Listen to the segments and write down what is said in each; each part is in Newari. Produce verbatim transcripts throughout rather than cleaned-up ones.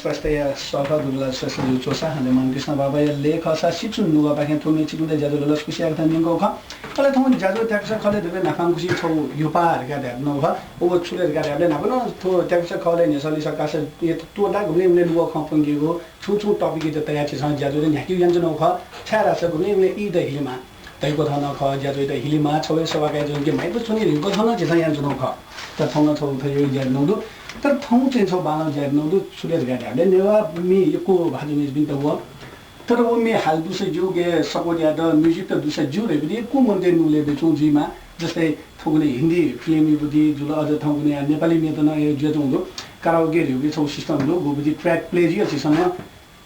प्रस्तया सह दुर्लभ श्रेष्ठजु च्वसा, अले मनकृष्ण बाबाया लेख खःसा सिचु नुगःपाखें थ्व म्ये छिकपिन्त ज्याझ्वलय् लसकुस यायेगु खँ न्यंकूगु खः। अले थौं ज्याझ्वः त्याकसा खलय् दकलय् न्हापांनिसें छगू ह्यूपाः धकाः धयातःगु खः। व छु ले धकाः धायेबलय् न्हापा नं थ्व त्याकसा खलय् न्ह्यसः लिसः कासा त्वःताः गुबलें गुबलें नुगः खँ प्वंकेगु, छुं छुं topic-यात तयाः झीसं ज्याझ्वलय् न्ह्याकेगु यानाच्वनागु खः। छाय्धाःसा गुबलें गुबलें ई त हिलेमाः। धइगु थन खः, ज्याझ्वःयात हिलेमाः, छगू हे सभा काये ज्वंके म्वाइपुसे च्वनी धइगु थन झीसं यानाच्वनागु खः। तर थौं नं छगू थथे ज्याझ्वः यानाच्वनागु दु। तर थौं चाहिँ छगू बांलाःगु ज्याझ्वः यानाच्वनागु दु, छु ले धकाः धायेबलय् नेवाः म्ये यक्व भाजु मय्जुपिन्त व। तर व म्ये हाले दुसा ज्यू, उके support यायेत music त दुसा ज्यू धइगु यक्व मनूतय् नुगलय् दयाच्वंगु जुइमाः। जस्तै थौंकन्हय् हिन्दी film-या बुदिं जुल, अझ थौंकन्हय् नेपाली म्येत नं हे जुयाच्वंगु दु। Karaoke धइगु छगू system दु, गुबुति track play जुयाः झीसं नं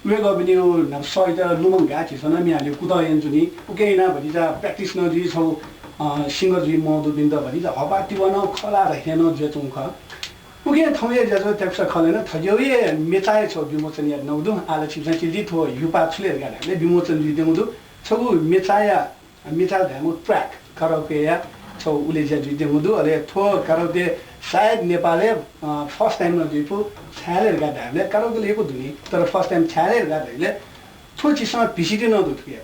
वय्कःपिनिगु न्हापा सःयात लुमंकाः झीसं नं म्ये हालेगु कुतः यानाच्वनी। उकिं यानाः भतिचा practice नं जुइ, छगू, अ, singer जुइ मदुपिन्त भतिचा हःपाः तिबः नं खः ला धइथें नं जुयाच्वंगु खः। उकिं थौंया ज्याझ्वः त्याकसा खलय् नं थज्याःगु हे म्येचाया छगू विमोचन यानातःगु दु। आः ला छिकपिन्सं स्यू थ्व ह्यूपाः छु ले धकाः धायेबलय् विमोचन जुइत्यंगु दु। छगू म्येचाया म्येचा धायेगु track karaoke-या छगू उलेज्या जुइत्यंगु दु। अले थ्व karaoke सायद नेपालय्, अ, first time नं जुइफु। छाय् ले धकाः धायेबलय् karaoke ला यक्व दु नि, तर first time छाय् ले धकाः धायेबलय् थ्व झीसं VCD नं दु थुके।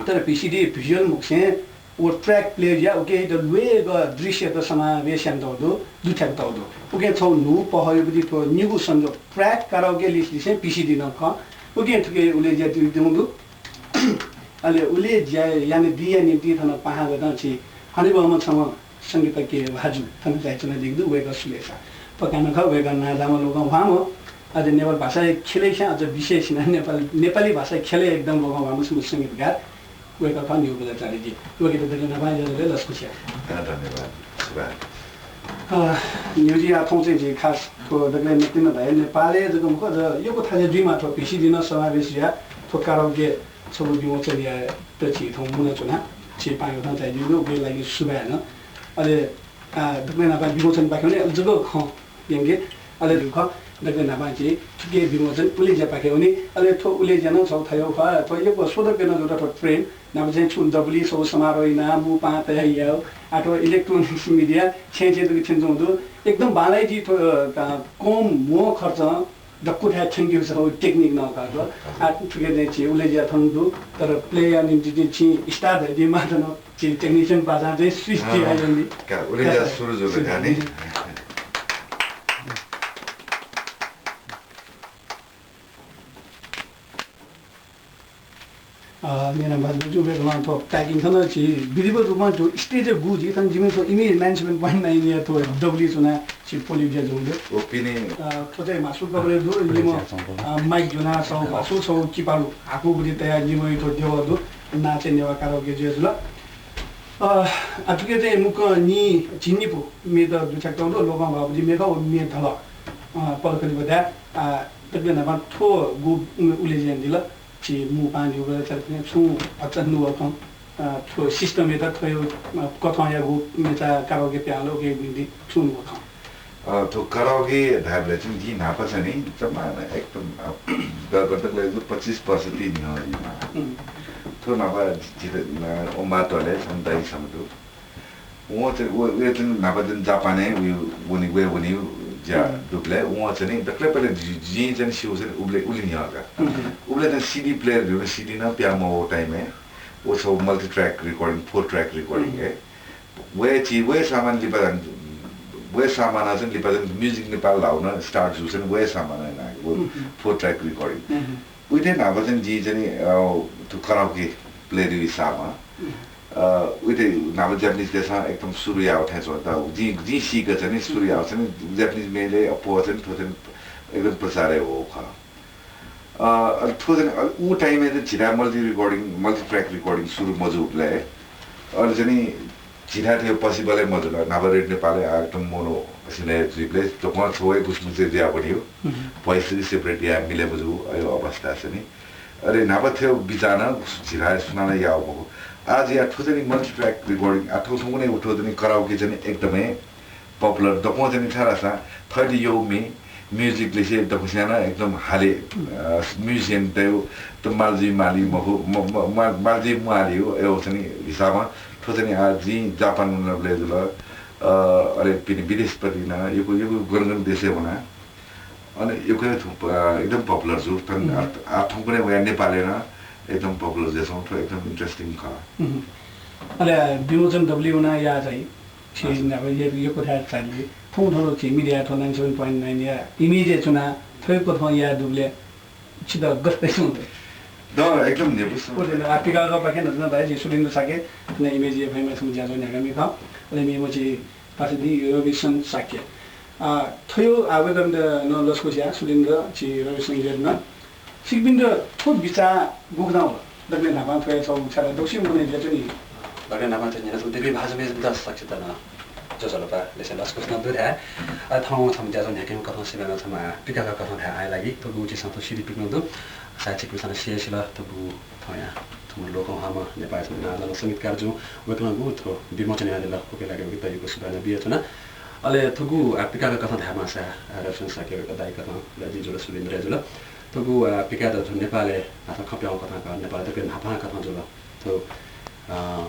तर VCD visual मखुसें व track play जुयाः उके इमित ल्वय्गः दृश्यत समावेश यानातःगु दु, दुथ्याकातःगु दु। उकिं छगू न्हू पहःया बुदिं थ्व निगू संजोग track karaoke लिसें लिसें VCD नं खः। उकिं थुके उलेज्या जुइत्यंगु दु। अले उलेज्या यानादीया निंतिं थन पाहां वयेत झी हनेबहःम्ह छम्ह संगीतज्ञ भाजु थन झायाच्वनादीगु दु, वय्कः सुलेसा पोकाहां खः। वय्कः नांजाःम्ह लोकंह्वाःम्ह, अझ नेपाल भाषाया ख्यलय् खिं अझ विशेष यानाः नेपाल, नेपाली भाषाया ख्यलय् एकदम लोकंह्वाःम्ह छम्ह संगीतकार। वय्कः खः न्ह्यू बज्राचार्यजी। वय्कःयात दकलय् न्हापां ज्याझ्वलय् लसकुस याये। अँ, धन्यवाद। सुभाय्। अ, न्ह्यू जि, आः थौं चाहिँ झी खास थ्व दकलय् नकतिनि धया नेपालय् जक मखु, अझ यक्व थासय् जुइमाः थ्व VCD नं समावेश जुयाः थ्व karaoke छगू विमोचन यायेत झी थौं मुनाच्वना। झी पाहां वयेत झायादीगु दु, उकिया लागि सुभाय् नं। अले, अ, दकलय् न्हापां विमोचनपाखे वने, अले जक खँ न्यंके, अले खः, दकलय् न्हापां झी थुके विमोचन उलेज्यापाखे वने। अले थ्व उलेज्या नं छगू थज्याःगु खः, थ्व यक्व श्रोतापिन्त नं जूगु दु थ्व प्रेम। न्हापा चाहिँ छुं दबुलिइ छगू समारोह यानाः मू पाहां तयाः यायेगु। आः थ्व electronics media छेँय् छेँय् तुं थ्यनाच्वंगु दु। एकदम बांलाइ जि थ्व, अ, कम म्हो खर्चं दक्व थाय् थ्यंकेगु छगू technique नं खः थ्व। आः थुके चाहिँ झी उलेज्या थन दु, तर play-या निंतिं चाहिँ छिं start धयादीमाः थन। झी technician पासां चाहिँ switch अँ, जुयाः यंकी। का, उलेज्या सुरु जुल का नि। अ, मेरा भाजु, वय्कलं थ्व packing थन झी विधिवत रूपमा थ्व stage-य् गु झी थन जिमि थ्व image management point नयाः थ्व दबुलिइ च्वनाः झी पोलिज्या जुल। ओ पिने। अ, थ्व चाहिँ म्हासु दबुलिइ दु, निम्ह, अ, mic ज्वनाः छगू म्हासु छगू किपालु हाकु बुदिं तयाः निम्ह थ्व देगः दु, नां चाहिँ नेवाः karaoke जुया जुल। अ, आः थुके चाहिँ मुक्कं नि झिंनिपु म्येत दुथ्याकातःगु दु, लोकंह्वाःगु जि म्ये खः, व म्ये धल। अ, पलख लिपा धाये, अ, दकलय् न्हापां थ्व गु उलेज्या यानादिल, झी मू पाहां न्ह्यू बज्राचार्यपाखें छुं भचा नुगः खँ, अ, थ्व system-यात थ्व, अ, कथंया गु म्येचा karaoke पिहां वल, उकिया निंतिं छुं नुगः खँ। अ, थ्व karaoke धायेबलय् चाहिँ जिं न्हापा चाहिँ नि जम्मा एकदम, अ, ग-, गतक लय् पच्चिस वर्ष ति न्ह्यः जुइमाः। हम्म। थ्व न्हापा झीत, अ, ओम्बा त्वालय् छम्ह दाइ छम्ह दु। वं चाहिँ, व, वय् चाहिँ न्हापा चाहिँ जापानय् वने, वये वनीगु ज्या हम्म। दुबलय् वं चाहिँ नि दकलय् पहिले जि-, जिं चाहिँ नि स्यू चाहिँ नि उबलय्, उलि न्ह्यः का। हम्म। उबलय् चाहिँ CD player धइगु CD नं पिहां मवःगु time-य् व छगू multi track recording, four track recording हम्म। हे। वय् छि, वय् सामान लिपा झन्, वय् सामान चाहिँ लिपा झन् Music Nepal ल्हाः नं start जूसां वय् सामान हे ना, व हम्म। Four track recording। हम्म। उइथें न्हापा चाहिँ जिं चाहिँ नि, अ, थ्व karaoke play-या हिसाबं, हम्म। अ, उइथें न्हापा Japanese देशं एकदम सुरु याःगु थें च्वं। त जिं, जिं सीक चाहिँ नि सुरु याःगु चाहिँ नि Japanese म्येलय् अप्वः चाहिँ नि थ्व चाहिँ नि एकदम प्रचार याःगु खः। अ, अले थ्व चाहिँ नि, अले उ time-य् चाहिँ झीथाय् multi recording, multi track recording सुरु मजूबलय्, अले चाहिँ नि झीथाय् थ्व possible हे मजुल। न्हापा रेडियो नेपालय् आ एकदम mono सिनय् जुइबलय् दक्वं छगू हे गुसुमुसे जुयावनीगु। हम्म। Voice separate याये मिले मजूगु अवस्था चाहिँ नि। अले न्हापा थ्व बिचाः नं झीथाय् सुनानं याःगु मखु। आः जुयाः थ्व चाहिँ नि multi track recording, आ थ्व थौंकन्हय् थ्व चाहिँ नि karaoke चाहिँ नि एकदमै popular दक्वं चाहिँ नि, छाय्धाःसा थःत यःगु म्ये, music लिसे दक्वस्यां नं एकदम हाले, अ, musician-तय् त माल जुइ माली मखु, म, म, माल, माल जुइ म्वालीगु, अय् चाहिँ नि हिसाबं थ्व चाहिँ नि आः जिं जापान वनाबलय् जुल, अ, अले पिने विदेशपट्टि नं यक्व, यक्व गन गन देशय् वना। अन यक्व थ्व, अ, एकदम popular जू। थन, हम्म। आ, आ, थौंकन्हय् वया नेपालय् नं एकदम popular जुयाच्वंगु, थ्व एकदम interesting खः। हम्म। अले विमोचन दबुलिइ वना या चाहिँ, छि हजुर। न्हापा य-, यक्व थाय् चाःहिल। थौं थ्व छि media थ्व ninety seven point nine या image-य् च्वना, थ्व कथं या दुबलय् छित गथे दइ? द, एकदम न्ह्यइपुसे। आ, पिकाःगु पाखें नं दाइ, जि सुरेन्द्र शाक्य, थन image-य् फैमा छम्ह ज्याझ्वः न्ह्याकामि खः। अले मेम्ह छि पासादी रविशंकर शाक्य। आ, थ्व, आ, वय्कःपिन्त नं लसकुस या, सुरेन्द्र, छि रविशंकर नं। छिकपिन्त थ्व बिचाः गुकथं वल? दकलय् न्हापां थ्व हे छगू छाय् दक्वसिबय् मनय् जुयाच्वनी। दकलय् न्हापां थ्व न्यनाच्वंपिं देवी भाजु मय्जुपिन्त सकसित नं ज्वजलपा, लिसें लसकुस नं दु धाये। अ, थौं छम्ह ज्याझ्वः न्ह्याकेम्ह कथं सिबें नं छम्ह पिकाःगु कथं धाये आः लागि। थुगु झीसं थ्व CD पिकयागु दु। सायद छिकपिन्सं नं सियासिल, थुगु थौंया थुम्ह लोकंह्वाःम्ह नेपाःया छम्ह नांजाःम्ह संगीतकार जुं वय्कलं गुगु थ्व विमोचन यानादिल, उकिया लागि वय्कःयात यक्व सुभाय् नं बियाच्वना। अले थुगु, आ, पिकाःगु कथं धायेमाःसा, आ, रविशंकर शाक्य वय्कः दाइ कथं, अले जि जुल, सुरेन्द्र जुल। थुगु, आ, पिकाःगु थ्व नेपालय् न्हापा खँ प्यंगु कथं खः, नेपालय् दकलय् न्हापां कथं जुल। थ्व, आ,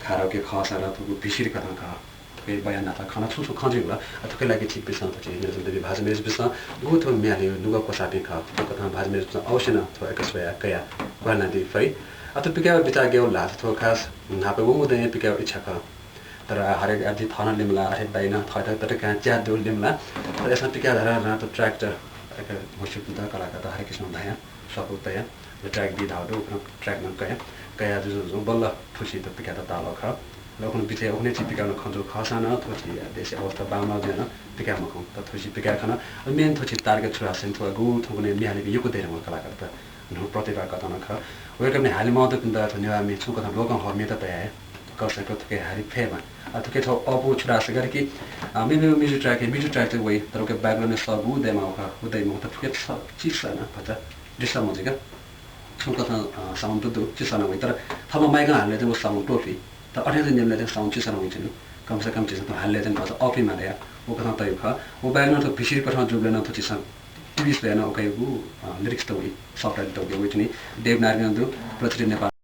खारौके खःसा नं थुगु भिसिर कथं खः। थुके बयान न्हापा खँ नं छुं छुं खँ जुइगु ला, आ, थुके लागि छिकपिन्सं थ्व छि न्यनाच्वंपिं देवी भाजु मय्जुपिन्सं गुगु थ्व म्ये हालेगु नुगः क्वसाःपिं खः। थुकथं भाजु मय्जुपिन्सं अवश्य नं थ्व यक्व स्वयाः कयाः ग्वाहालि यानादी फइ। आ, थ्व पिकाःगु बिचाः गय् वल धाःसा थ्व खास न्हापा वंगु दँय् पिकाःगु इच्छा खः। तर हरेक आदि थन लिमला, हरेक दाइ नं थःत ततकां च्याः दु लिमला। तर अय्सां पिकाः धारा धारा त track त एक मुस्युपिन्त कलाकारत हरेक किसिम धाया, स्वापू तया, track बी धाउ दु, उखन track नं कया, कया जुजु जु बल्ल थुसी त पिकाःत ताल खः। ल उखन बिचय् उखने छि पिकाः नं खँ जु खःसां नं थ्व छि देशया अवस्था बांमलाः जुयाः नं पिकाः मखं। त थुसी पिकाः खन, main थ्व छि target छु धाःसा थ्व गुगु थौंकन्हय् म्ये हालीपिं यक्व दइ धुंकल कलाकारत। न्हू प्रतिभा कथं नं खः। वय्कःपिं हाले मदुपिन्त थ्व नेवाः म्ये छुं कथं लोकंह्वाः म्येत तया हे। कलसय्क थुके हाले फयेमा। आ, थुके थ्व अःपु छु धाःसा गथे कि, आ, मेमेगु music track हे, music track त वइ, तर उके background-य् सःगु दयेमाः खः, व दइ मखु, तर थुके स-, चिसः नं भचा disturb मजुइक। छुं कथं, आ, sound त दु, चिसः नं वइ, तर थःम्हं mic-ं हाले चाहिँ व sound त्वपुइ। तर अथे चाहिँ न्यंबलय् चाहिँ sound चिसः नं वइच्वनी। कम से कम झीसं थ्व हाले चाहिँ भचा अःपुइ माः धया, व कथं तयु खः। व बाहेक नं थ्व भिसिर कथं जूबलय् नं थ्व झीसं TV स्वयाः नं उकियागु, अ, lyrics त वइ, subtitle त उके वइच्वनी। देवनागरी नं दु, प्रचलित नेपाल